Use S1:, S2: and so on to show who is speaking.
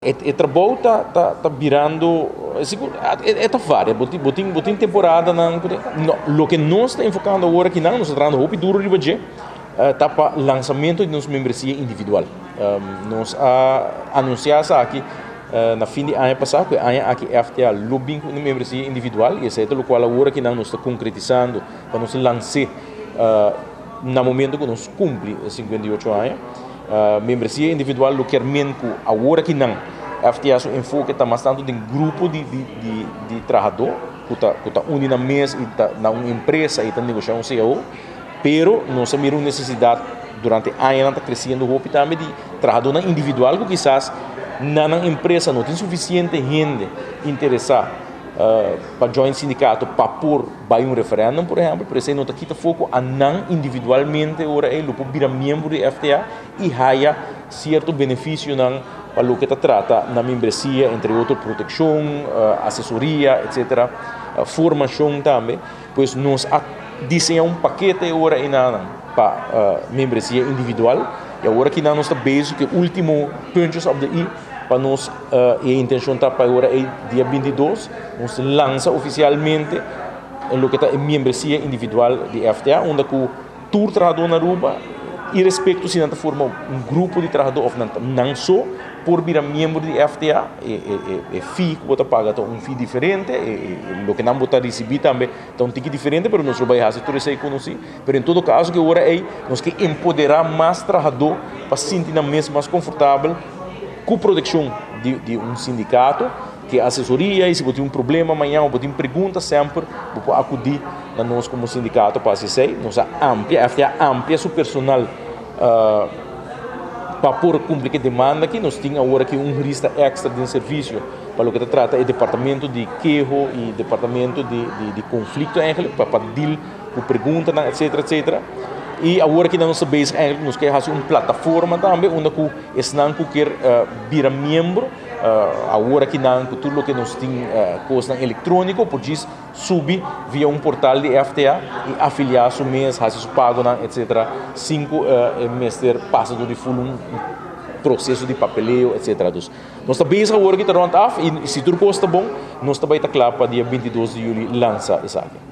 S1: E trabou ta birando, sigur e ta varia, bo tin temporadanan, no, loke nos ta enfocando awor aki nan, nos ta trahando hopi duro riba dje, ta pa lansamento di nos membresia individual. Nos a anuncia aki na fin di aña pasa cu aña aki FTA lo bin cu un membresia individual y esey ta locual awor aki nan nos ta concretizando pa nos lansa na momento cu nos cumpli 58 aña. Membresia individual lo kiermen cu awor aki nan FTA su enfoke ta mas tanto den grupo di trahador cu ta uni na mes y ta na un empresa y ta negocia un CAO, pero nos a mira un necesidad durante aña ta creciendo hopi tambe di trahador individual cu kisas na nan empresa no tin suficiente hende interesa pa join sindicato pa por bay un referendum, por ehempel. Pero esey no ta kita foco a nan individualmente ora e lo por bira miembro di FTA y haya cierto beneficionan pa loke ta trata na membresia, entre otro proteccion, asesoria, etc., formacion tambe. Pues nos a diseña un pakete ora ey pa membresia individual y awor aki nos ta bezig cu ultimo punches of the i pa nos e intencion ta pa awor e dia 22 nos lansa oficialmente loke ta e membresia individual di FTA, unda cu tur trahador na Aruba, irrespecto si nan ta forma un grupo di trahador of nan so, por bira miembro di FTA. E fee cu bo ta paga ta un fee diferente, e loke nan bo ta ricibi tambe ta un tiki diferente, pero nos lo bay haci tur esey conoci. Pero en todo caso, cu awor ey nos kier empodera mas trahador pa sinti nan mes mas confortabel cu proteccion di un sindicato, cu asesoria, y si bo tin un problema mañan of bo tin pregunta, semper bo por acudi na nos como sindicato pa haci. Nos a amplia, FTA amplia su personal pa por cumpli cu e demanda aki. Nos tin awor aki un jurista extra di servicio pa loke ta trata e departamento di keho y departamento di conflicto eigenlijk, pa deal cu pregunta, etc., etc. Y awor aki nos bezig eigenlijk, nos kier haci un plataforma tambe unda cu esnan cu kier bira miembro, awor aki nan cu tur loke nos tin cos electronico, por subi via un portal di FTA y afilia su mes, haci su pago, etc., sin cu mester pasa door di full un proceso di papeleo, etc. Dus nos ta bezig awor aki rond af y si tur cos ta bon, nos ta bay ta cla pa dia 22 di juli lansa esaki.